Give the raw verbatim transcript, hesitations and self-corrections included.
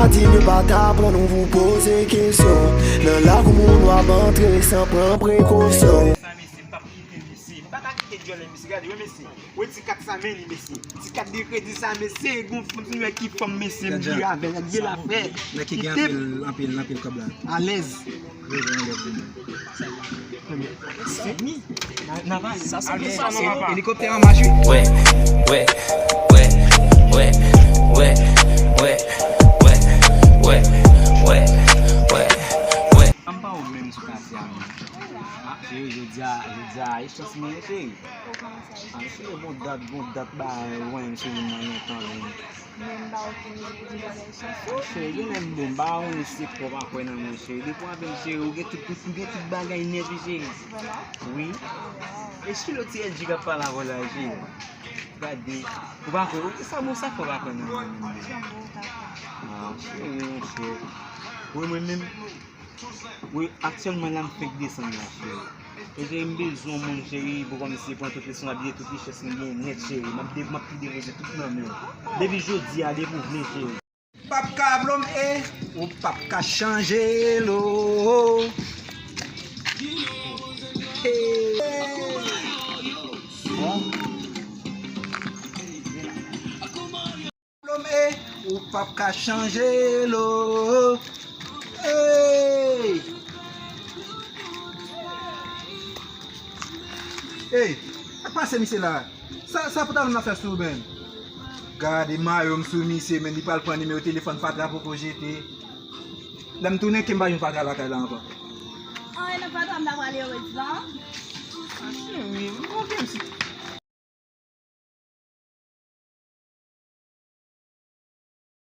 Di nou pa ta pran nou pou poze kesyon. Nan lakou moun w ap antre san pran prekosyon. Sa mesye, m p ap kite mesye. M pa ka kite dyòl mesye. Gade, wè mesye. Wè ti kat sa men li mesye. Ti kat de kredi sa mesye. Gon fanm ki fanm mesye m vire avè l. Gade la frè. Nèg ki gen anpil, anpil, anpil kòb la. Alèz. Rete anlè pou mwen. Sa se sa, non, papa. Elikoptè an mache. Wè, wè, wè. Ann pa ou menm sou kase a menm. Ah, cheri, jodi a, jodi a, e chans mwen, cheri. Ah, cheri, bon dat, bon dat, ba, wè, m sou moun nan lontan, menm. Men m ba w kenze pou di bagay chans ou. Cheri, gen lè m bon, m ba w, se kò pa kwè nan mwen, cheri. Depi w avè m, cheri, ou gen tout, tout, ou gen tout bagay nèt, wi, cheri. Vrèman? Wi. Waw. E si lòt ti L G k ap pale avè w la, cheri? Gade. Ou pa kwè, ou, sa bon, sa fè w pa kwè nan mwen menm, bebe? Janbo ou ka kwè. Ah, cheri, monchè. Wi, mwen menm. Wi, aktyèlman la, m fenk desann la, cheri. E cheri, m bezwen yon moun, cheri, pou kòmsi pran tout responsablite, tout richès m gen nèt, cheri. M ap de-, m ap tou depoze tout nan men w. Depi jodi a, depi w vle, cheri. P ap ka blòm e ou p ap ka chanje lo. Hey. Blòm e ou p ap ka chanje lo. Hey! Hey! Sa k pase misye la? Sa, sa pantalon nan fè sou ou menm? Gade mayo m sou misye, men li pral pran nimewo telefòn fatra poko jete. Lè m tounen, ke m pa jwenn fatra lakay la ankò. Anyen nan fatra m ta pral erez lan. Ah, cheri, m konte m si.